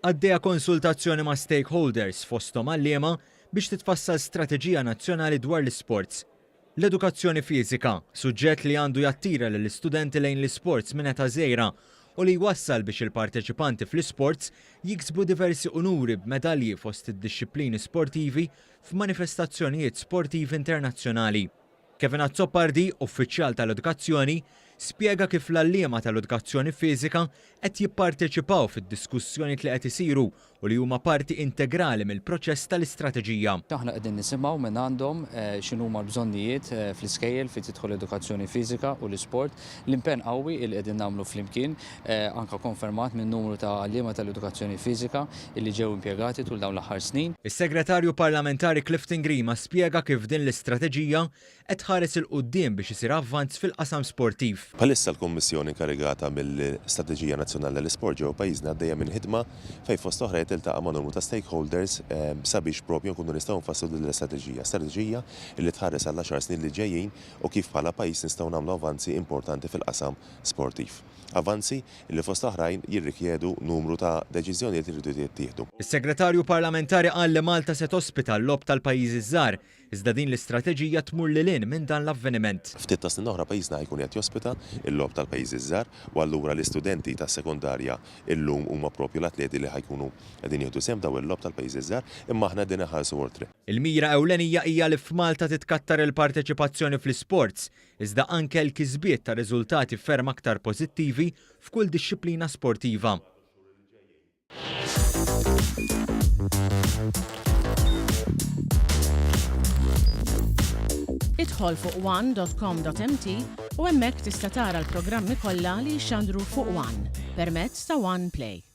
Għaddejja konsultazzjoni ma' stakeholders, fosthom għalliema, biex titfassal strateġija nazzjonali dwar l-isports. L-edukazzjoni fiżika, suġġett li għandu jattira lill-istudenti lejn l-isports minn età żgħira u li jwassal biex il-parteċipanti fl-isports jiksbu diversi unuri b'medalji fost id-dixxiplini sportivi f'manifestazzjonijiet sportivi internazzjonali. Kevin Azzopardi, uffiċjal tal-edukazzjoni, spjega kif l-għalliema tal-edukazzjoni fiżika qed jipparteċipaw fid-diskussjonijiet li qed isiru u li huma parti integrali mill-proċess tal-istrateġija. Aħna qegħdin nisimgħu mingħandhom x'inhuma l-bżonnijiet fl-iskejjel fejn tidħol l-edukazzjoni fiżika u l-isport. L-impenn qawwi li qegħdin nagħmlu flimkien, anke konfermat minn numru ta' għalliema tal-edukazzjoni fiżika li ġew impjegati tul dawn l-aħħar snin. Is-Segretarju Parlamentari Clifton Grima spjega kif din l-istrateġija qed tħares 'il quddiem biex isir avvanz fil-qasam sportiv. Bħalissa l-Kummissjoni inkarigata mill-Istrateġija Nazzjonali għall-Isport ġewwa pajjiżna għaddejja minn ħidma fejn fost oħrajn qed tiltaqa' ma' numru ta' stakeholders sabiex propju nkunu nistgħu nfasslu din l-istrateġija. Strateġija li tħares għall-għaxar snin li ġejjin u kif bħala pajjiż nistgħu nagħmlu avanzi importanti fil-qasam sportiv. Avanzi li fost oħrajn jirrikjedu numru ta' deċiżjonijiet li jridu jittieħdu. Is-Segretarju Parlamentari qal li Malta se tospita l-Logħob tal-Pajjiżi ż-Żgħar Iżda din l-istrateġija tmur lil hinn minn dan l-avveniment. Ftit tas-snin oħra pajjiżna ħa jkun qiegħed jospita l-Logħob tal-Pajjiżi ż-Żgħar u allura l-istudenti tas-sekondarja illum huma propju l-atleti li ħa jkunu qegħdin jieħdu sehem f'dawn il-Logħob tal-Pajjiżi ż-Żgħar imma aħna qegħdin inħarsu oltre. Il-mira ewlenija hija li f'Malta titkattar il-parteċipazzjoni fl-isports, iżda anke l-kisbiet ta' riżultati ferm aktar pożittivi f'kull dixxiplina sportiva. Idħol fuq one.com.mt u hemmhekk tista' tara l-programmi kollha li jixxandru fuq One permezz ta' One Play.